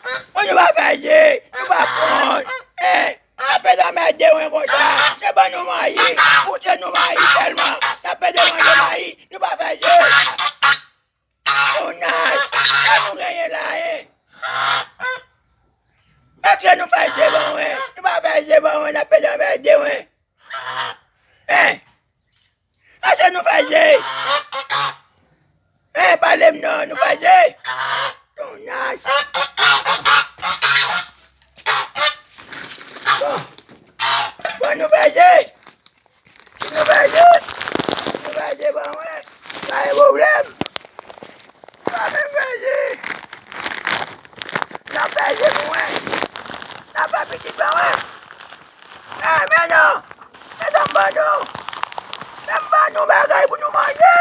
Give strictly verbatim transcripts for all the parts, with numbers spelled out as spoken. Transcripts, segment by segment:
Bon, nou pa fè je, nou pa pran. Hein? N ap pede anmède wen konsa. Se ban nou mayi, pouse nou mayi sèlman. N ap pede manje mayi, nou pa fè je. Tounaj, sa nou genyen la, hein? Èske nou fè je ban wen? Nou pa fè je ban wen, n ap pede anmède wen. Hein? Èske nou fè je? Hein, pale m non, nou fè je? Tounaj. Bon. Bon, nou fè je. Si nou fè je, si nou fè je ban mwen, pa gen pwoblèm. Pa menm fè je. N ap fè je pou mwen. N ap fè pitit ban mwen. Eh, men non. Men non, ban nou. Men ban nou bagay pou nou manje.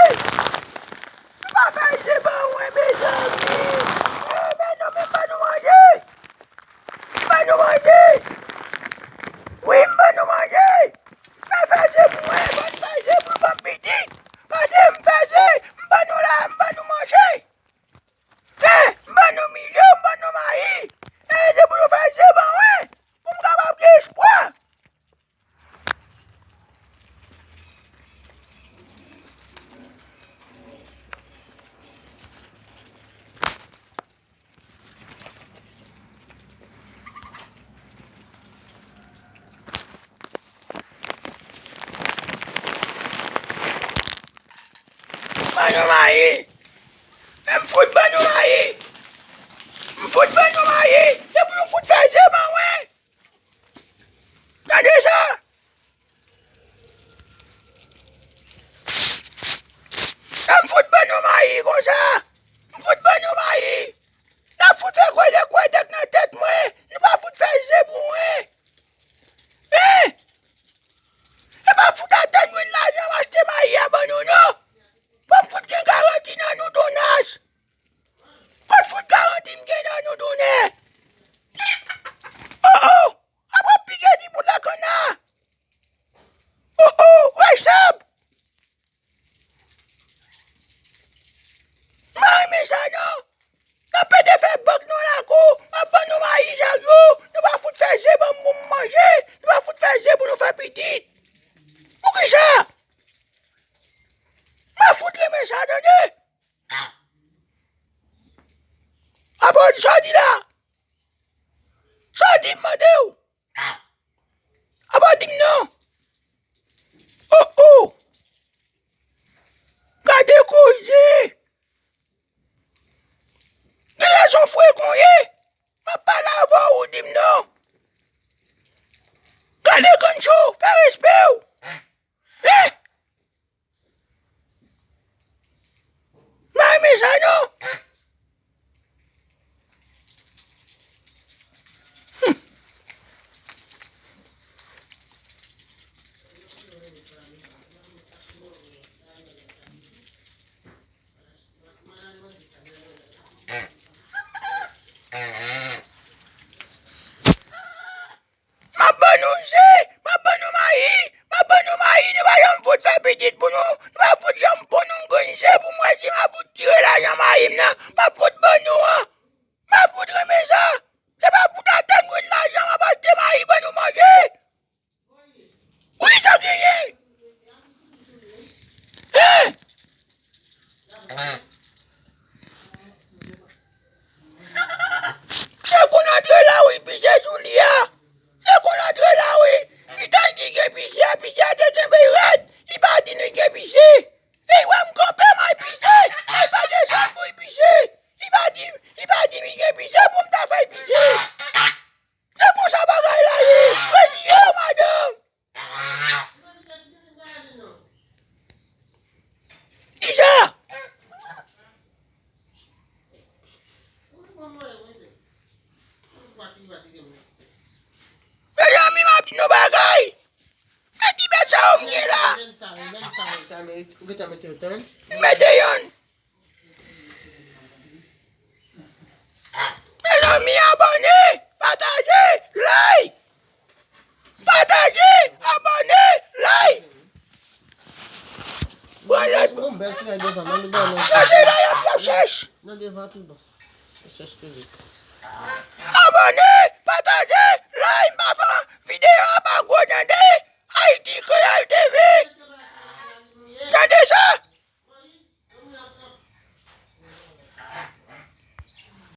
Nou pa fè je ban mwen, mezanmi. Eh, men non, men ban nou manje. M ban nou manje. Wi, m ban nou manje. Men fè je pou mwen, ban m fè je pou nou ban m pitit. Pase m fè je, m ban nou la, m ban nou manje. Hein, m ban nou milyo, m ban nou mayi. Hein, se pou nou fè je ban mwen, pou m kapab gen espwa. Ban nou mayi. M fout ban nou mayi. M fout ban nou mayi. Se pou nou fout fè je ban mwen. Tande sa. Sa m fout ban nou mayi konsa. M fout ban nou mayi. N ap fout fè kwèdèk kwèdèk nan tèt mwen. Nou pa fout fè je pou mwen. Hein? E pa fout atann mwen lajan m achte mayi a ban nou non. Fò m fout gen garanti nan nou Tounaj. Kot fout garanti m gen nan nou Tounaj? Oh, oh. Ap ap pike ti bout lakanna. Oh, oh, Rachab. M pa renmen sa non. N ap pede fè bank nan lakou, ap ban nou mayi chak jou, nou pa fout fè je ban m pou m manje, nou pa fout fè je pou nou fè pitit. Poukisa? M pa fout renmen sa, tande. Apa w di sa w di la? Sa w di m mande w? Apa w di m non? Oh, oh! Gade koze! Gen rezon frekan w ye! M ap pale avè w, ou di m non! Gade grann cho, fè respè w! Hein? M pa renmen sa non. Hmm. M ap ban nou je, m ap ban nou mayi, m ap ban nou mayi, nou pa janm fout fè pitit pou nou, nou pa fout janm pran yon grenn je pou m wè si m ap fout tire lajan mayi m nan, m ap fout ban nou an. M ap fout renmen sa. Se pa pou ta tann mwen lajan m ap achte mayi ban nou manje. Wi, sa genyen. Hein? Se konn antre la wi, pise sou li a. Se konn antre la wi. Li tann di gen pise a, pise a te kenbe rèd. Li pa di nou gen pise. Li wè m kanpe, m al pise. Li pa desann pou l pise. Li pa di, li pa di li gen pise pou m ta fè l pise. Se konsa bagay la ye. Reziye w, madanm. Kisa? Mezanmi, m ap di nou bagay. Men ti bèt sa yo m gen la. M mete yonn. Mezanmi, abòne, pataje, like. Pataje, abòne, like. Pran lòt. Bon, bèl soulèy devan, nan devan, nan. Chèche la, y ap, y ap chèche. Nan devan, tou bon. Chèche tou vit. Abòne, pataje,